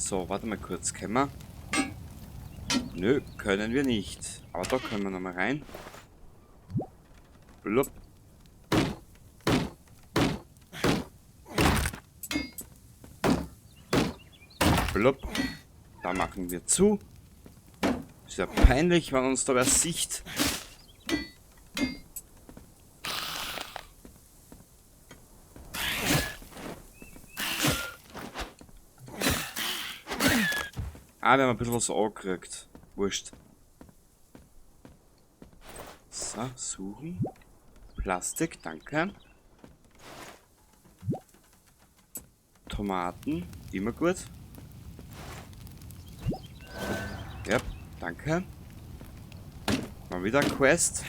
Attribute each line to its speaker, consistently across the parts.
Speaker 1: So, warte mal kurz. Können wir? Nö, können wir nicht. Aber da können wir nochmal rein. Blub. Blub. Da machen wir zu. Ist ja peinlich, wenn uns da wer sieht. Ah, wir haben ein bisschen was angekriegt. Wurscht. So, suchen. Plastik, danke. Tomaten, immer gut. Ja, danke. Mal wieder eine Quest.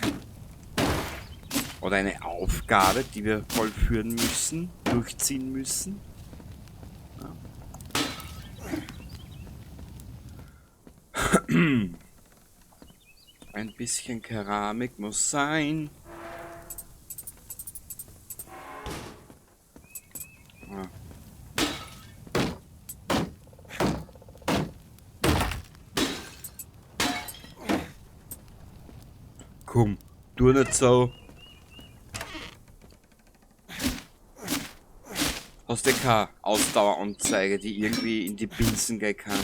Speaker 1: Oder eine Aufgabe, die wir vollführen müssen, durchziehen müssen. Ja. Ein bisschen Keramik muss sein. Ah. Komm, tu nicht so. Hast du keine Ausdaueranzeige, die irgendwie in die Binsen gehen kann?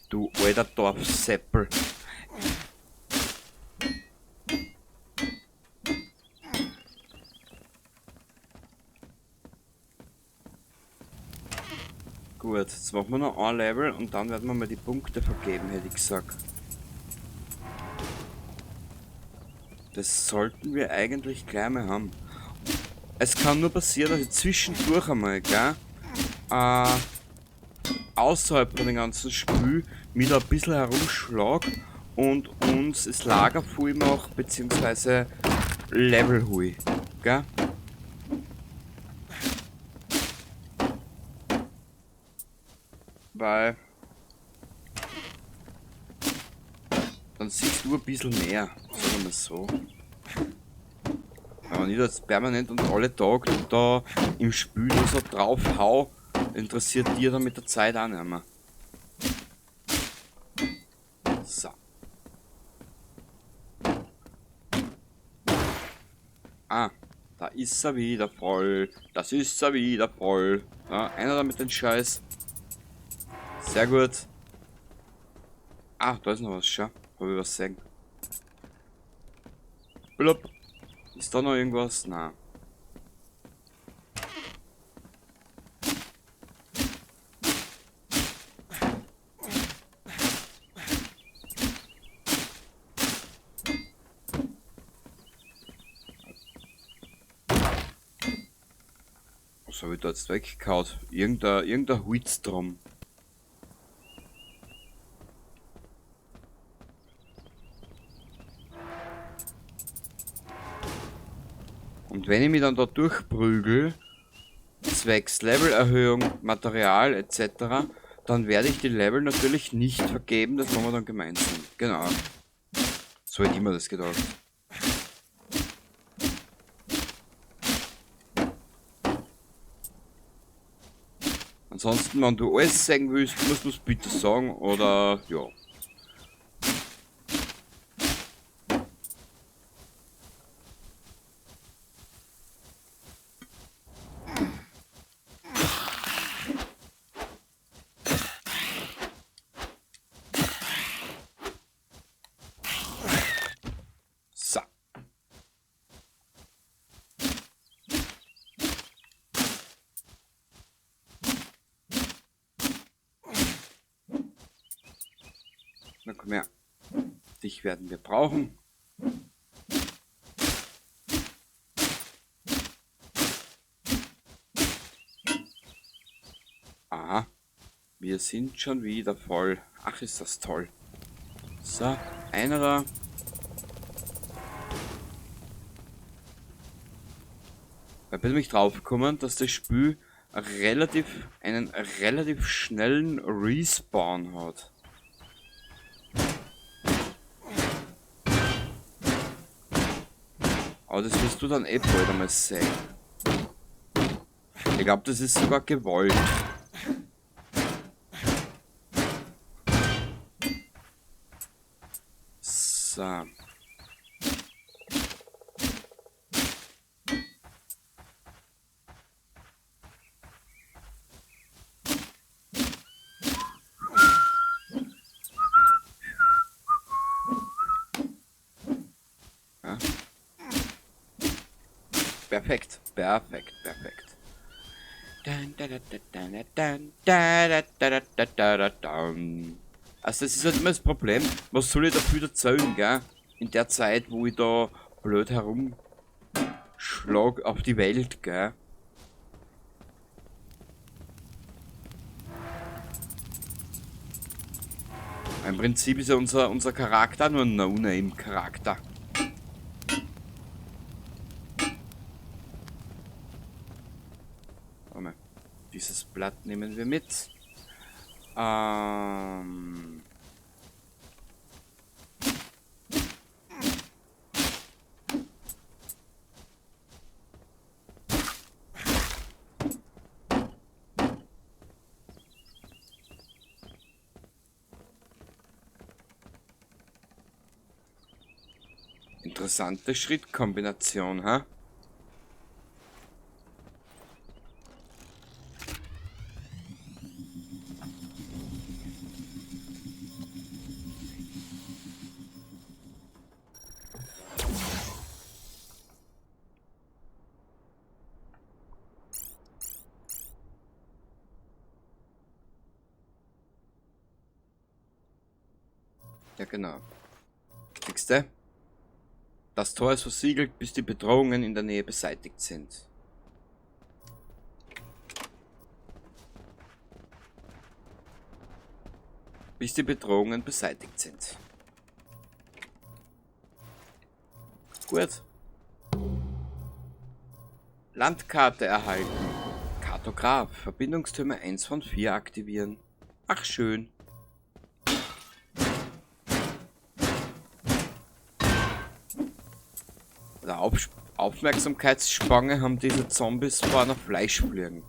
Speaker 1: Du alter Dorfseppel. Gut, jetzt machen wir noch ein Level und dann werden wir mal die Punkte vergeben, hätte ich gesagt. Das sollten wir eigentlich gleich mal haben. Es kann nur passieren, dass ich zwischendurch einmal, gell, außerhalb von dem ganzen Spiel mich da ein bisschen herumschlag und uns das Lager voll mach, beziehungsweise Level hol, gell? Weil dann siehst du ein bisschen mehr, sagen wir mal so. Wenn ich das permanent und alle Tage da im Spiel nur so drauf hau, interessiert dir dann mit der Zeit auch nicht mehr. So. Ah, da ist er wieder voll. Das ist er wieder voll. Ja, einer da mit dem Scheiß. Sehr gut. Ah, da ist noch was, schau. Hab ich was sehen. Blub. Ist da noch irgendwas? Nein. Was hab ich da jetzt weggehauen? Irgendein Holztraum. Und wenn ich mich dann da durchprügel, zwecks Levelerhöhung, Material et cetera, dann werde ich die Level natürlich nicht vergeben, das machen wir dann gemeinsam. Genau. So hätte ich mir das gedacht. Ansonsten, wenn du alles sehen willst, musst du's bitte sagen, oder ja. So. Na komm her. Dich werden wir brauchen. Aha. Wir sind schon wieder voll. Ach, ist das toll. So, einer da. Da bin ich drauf gekommen, dass das Spiel einen relativ schnellen Respawn hat. Aber das wirst du dann eh bald einmal sehen. Ich glaube, das ist sogar gewollt. So. Ja. Perfekt, perfekt, perfekt. Also das ist halt immer das Problem, was soll ich dafür erzählen, gell? In der Zeit, wo ich da blöd herumschlag auf die Welt, gell? Im Prinzip ist ja unser Charakter nur ein No-Name-Charakter. Warte mal. Dieses Blatt nehmen wir mit. Interessante Schrittkombination, ha? Ja, genau. Siehste? Das Tor ist versiegelt, bis die Bedrohungen in der Nähe beseitigt sind. Bis die Bedrohungen beseitigt sind. Gut. Landkarte erhalten. Kartograf. Verbindungstürme 1 von 4 aktivieren. Ach schön. Oder Aufmerksamkeitsspange haben diese Zombies vor einer Fleischfliegen.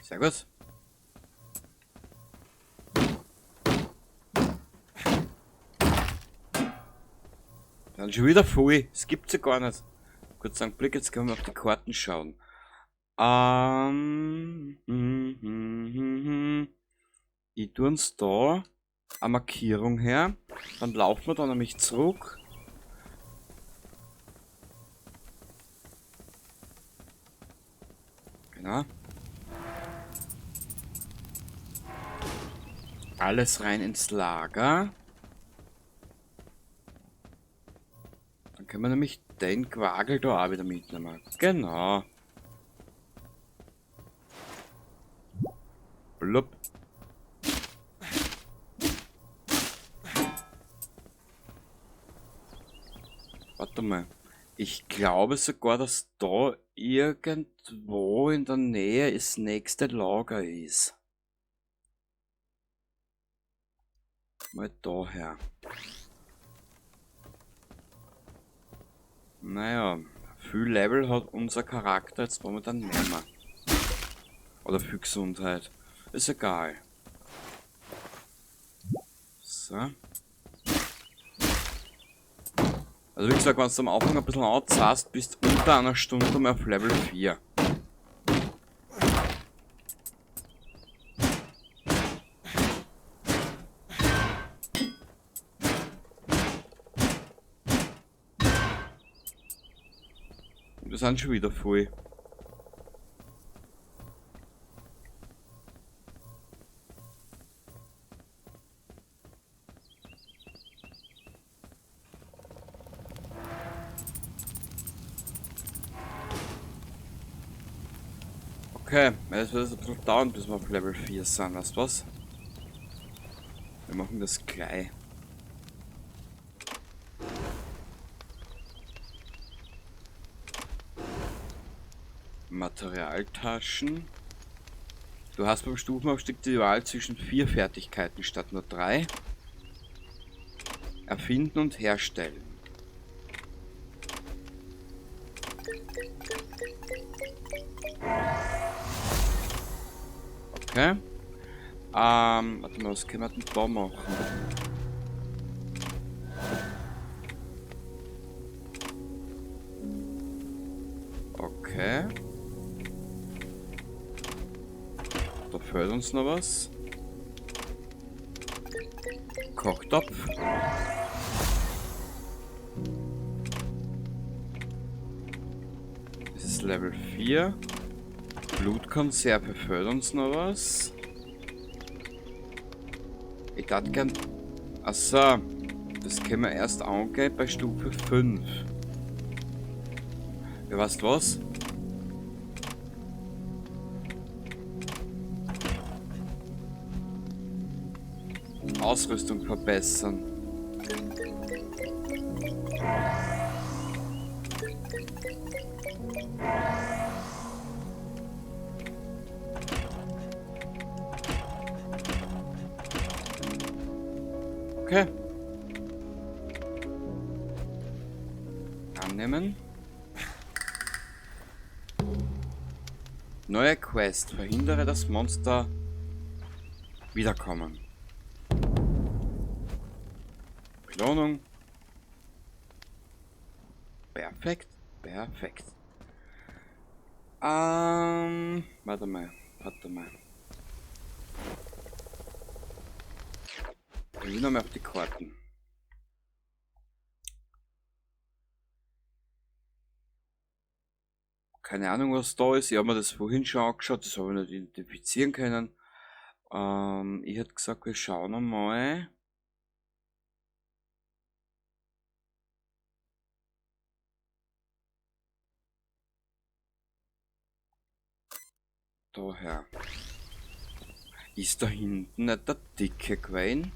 Speaker 1: Sehr gut. Dann schon wieder voll. Das gibt's ja gar nicht. Kurz einen Blick, jetzt können wir auf die Karten schauen. Ich tue uns da eine Markierung her. Dann laufen wir da nämlich zurück. Genau. Alles rein ins Lager. Dann können wir nämlich den Quagel da auch wieder mitnehmen. Genau. Blub. Warte mal. Ich glaube sogar, dass da irgendwo in der Nähe das nächste Lager ist. Mal daher. Naja, viel Level hat unser Charakter jetzt momentan nicht mehr. Oder viel Gesundheit. Ist egal. So. Also wie gesagt, wenn du am Anfang ein bisschen anzahst, bist du unter einer Stunde mal auf Level 4. Wir sind schon wieder voll. Okay, jetzt wird es ein bisschen dauern, bis wir auf Level 4 sind, weißt du was? Wir machen das gleich. Materialtaschen. Du hast beim Stufenaufstieg die Wahl zwischen 4 Fertigkeiten statt nur 3. Erfinden und herstellen. Okay. Warte mal, was können wir denn da machen? Okay. Da fehlt uns noch was. Kochtopf. Das ist Level 4. Blutkonserve fehlt uns noch was. Ich dachte gern... Achso, das können wir erst angehen bei Stufe 5. Ja, weißt du was? Ausrüstung verbessern. Okay. Annehmen. Neue Quest. Verhindere, dass Monster wiederkommen. Belohnung. Perfekt. Perfekt. Warte mal. Warte mal. Ich will noch mal auf die Karten. Keine Ahnung, was da ist. Ich hab mir das vorhin schon angeschaut, das hab ich nicht identifizieren können. Ich hätte gesagt, wir schauen einmal. Daher. Ist da hinten nicht der dicke gewesen?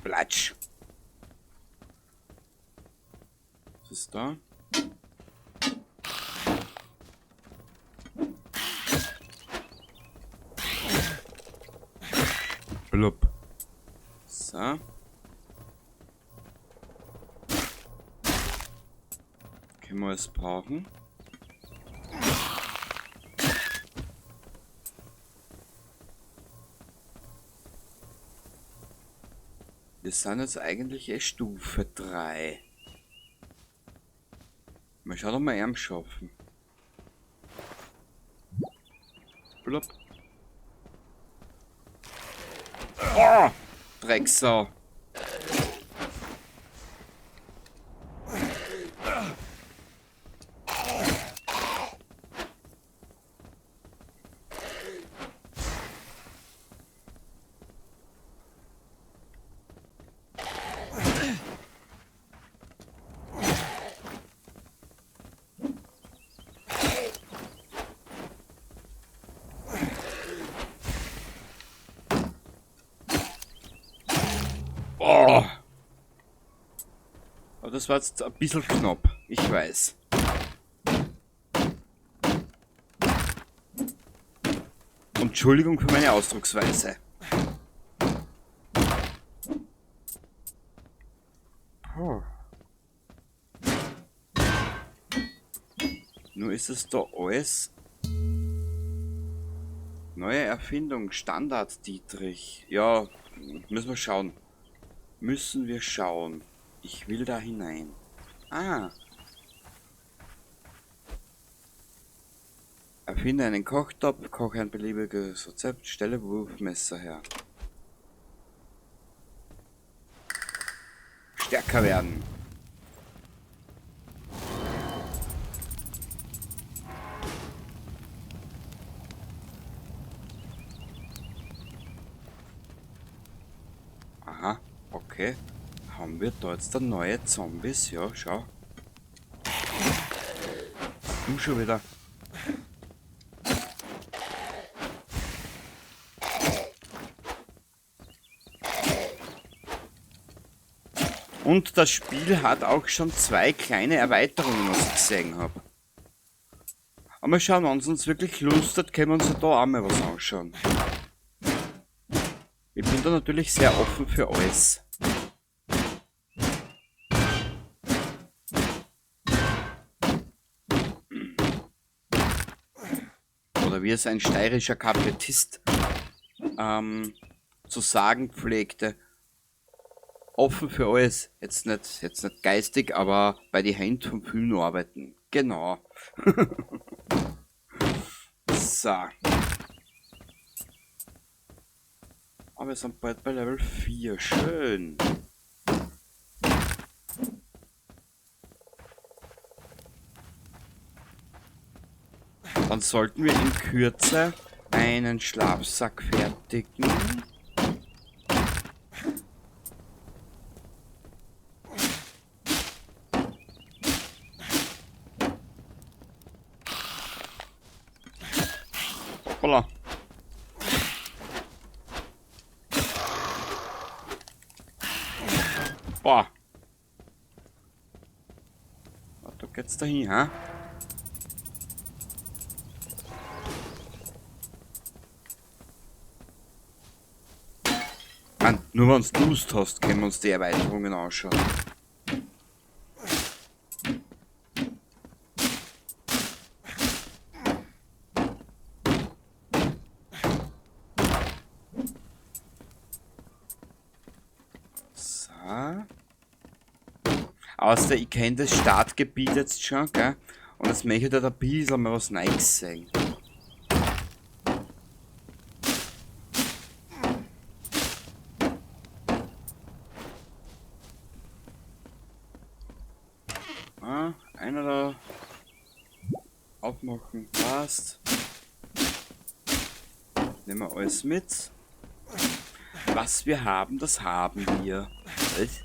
Speaker 1: Platsch. Was ist da? Blub. So. Können wir es brauchen? Wir sind jetzt eigentlich eh Stufe 3. Mal schauen, ob wir Arm schaffen. Blub. Oh, Drecksau. Oh. Aber das war jetzt ein bisschen knapp, ich weiß. Entschuldigung für meine Ausdrucksweise. Oh. Nur ist es da alles. Neue Erfindung, Standard Dietrich. Ja, müssen wir schauen. Müssen wir schauen. Ich will da hinein. Ah. Erfinde einen Kochtopf, koche ein beliebiges Rezept, stelle Wurfmesser her. Stärker werden. Aha, okay. Haben wir da jetzt dann neue Zombies? Ja, schau. Du schon wieder. Und das Spiel hat auch schon 2 kleine Erweiterungen, was ich gesehen habe. Aber mal schauen, wenn es uns wirklich Lust hat, können wir uns ja da auch mal was anschauen. Ich bin da natürlich sehr offen für alles. Oder wie es ein steirischer Kabarettist zu sagen pflegte. Offen für alles. Jetzt nicht geistig, aber bei die Händen vom Film arbeiten. Genau. So. Aber wir sind bald bei Level 4. Schön. Dann sollten wir in Kürze einen Schlafsack fertigen. Hoppala. Boah. Da geht's dahin, ha? Mann, nur wenn du Lust hast, können wir uns die Erweiterungen anschauen. So. Außer ich kenn das Startgebiet jetzt schon, gell? Und jetzt möchte ich da ein bisschen mal was Neues sehen. Ah, einer da. Aufmachen, passt. Nehmen wir alles mit. Was wir haben, das haben wir. Was?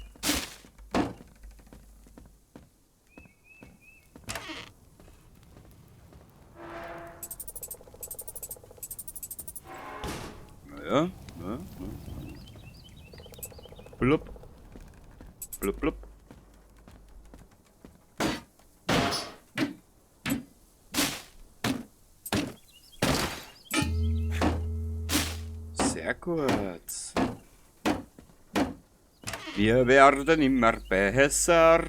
Speaker 1: Naja, ja, ja. Blub. Blub, blub. Sehr gut. Wir werden immer besser.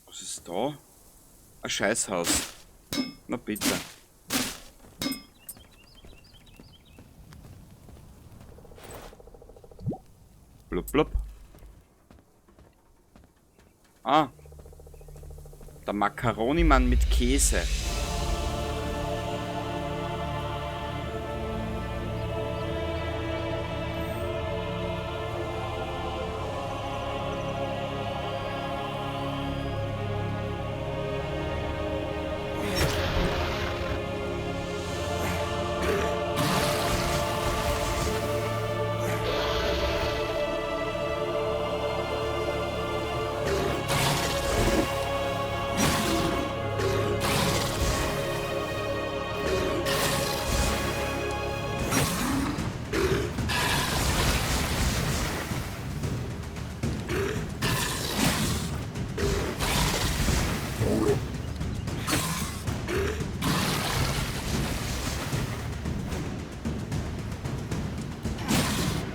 Speaker 1: Was ist da? Ein Scheißhaus. Na bitte. Blub, blub. Ah. Der Macaroni-Mann mit Käse.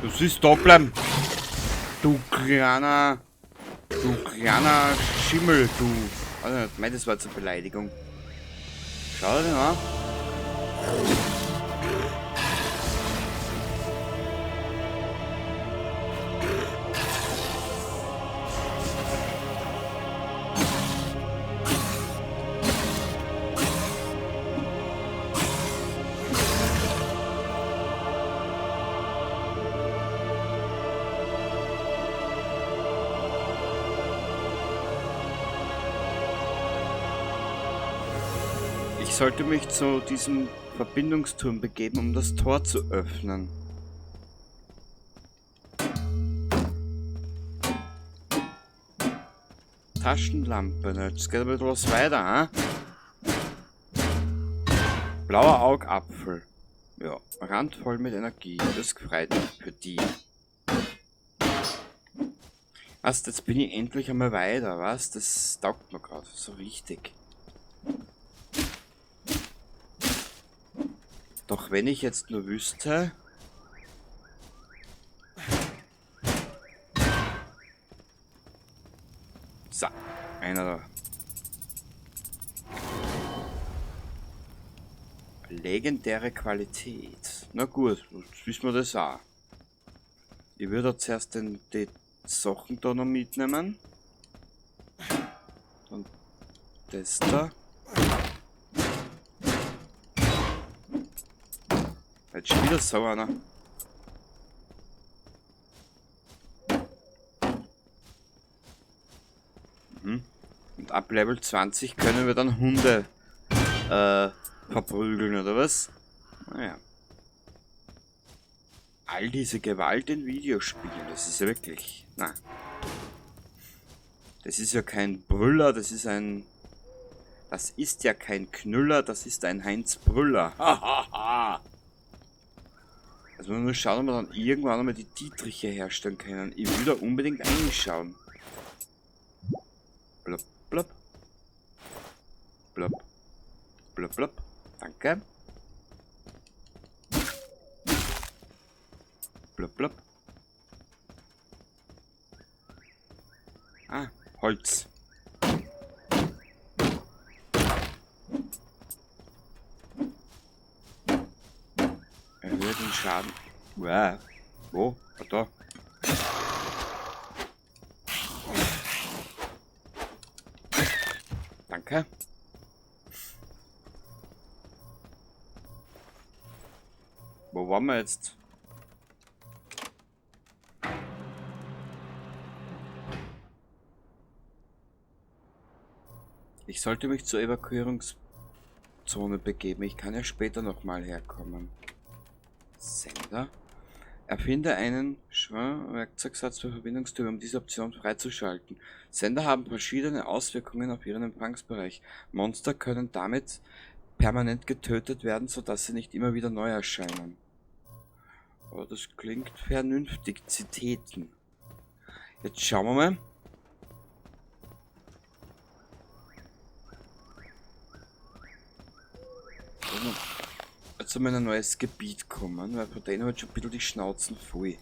Speaker 1: Du siehst da bleiben. Du kleiner Schimmel, du. Also, ich meine, das war jetzt eine Beleidigung. Schau dir den an. Ich sollte mich zu diesem Verbindungsturm begeben, um das Tor zu öffnen. Taschenlampe, ne? Jetzt geht ein bisschen was weiter, ha? Blauer Augapfel. Ja, randvoll mit Energie. Das freut mich für die. Was, jetzt bin ich endlich einmal weiter, was? Das taugt mir gerade so richtig. Doch wenn ich jetzt nur wüsste... So, einer da. Legendäre Qualität. Na gut, jetzt wissen wir das auch. Ich würde zuerst die Sachen da noch mitnehmen. Und das da. Jetzt schon wieder so einer. Mhm. Und ab Level 20 können wir dann Hunde verprügeln, oder was? Naja. All diese Gewalt in Videospielen, das ist ja wirklich... Na. Das ist ja kein Brüller, das ist ein... Das ist ja kein Knüller, das ist ein Heinz Brüller. Hahaha! Also man muss schauen, ob wir dann irgendwann einmal die Dietriche herstellen können. Ich will da unbedingt reinschauen. Blub, blub. Blub. Blub, blub. Danke. Blub, blub. Ah, Holz. Erhöhe den Schaden. Uah. Wo? Ah, da. Danke. Wo waren wir jetzt? Ich sollte mich zur Evakuierungszone begeben. Ich kann ja später nochmal herkommen. Sender. Erfinde einen Werkzeugsatz für Verbindungstürme, um diese Option freizuschalten. Sender haben verschiedene Auswirkungen auf ihren Empfangsbereich. Monster können damit permanent getötet werden, sodass sie nicht immer wieder neu erscheinen. Aber das klingt vernünftig. Ziteten. Jetzt schauen wir mal. Jetzt soll man in ein neues Gebiet kommen, weil von denen halt schon ein bisschen die Schnauzen voll.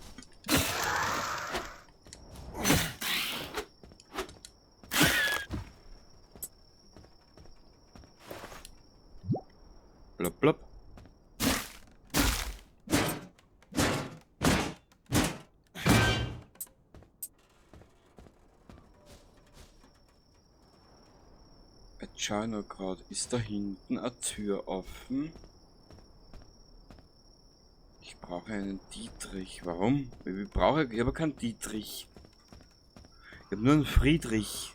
Speaker 1: Blub, blub. Jetzt schau ich noch grad, ist da hinten eine Tür offen? Ich brauche einen Dietrich. Warum? Ich habe keinen Dietrich. Ich habe nur einen Friedrich.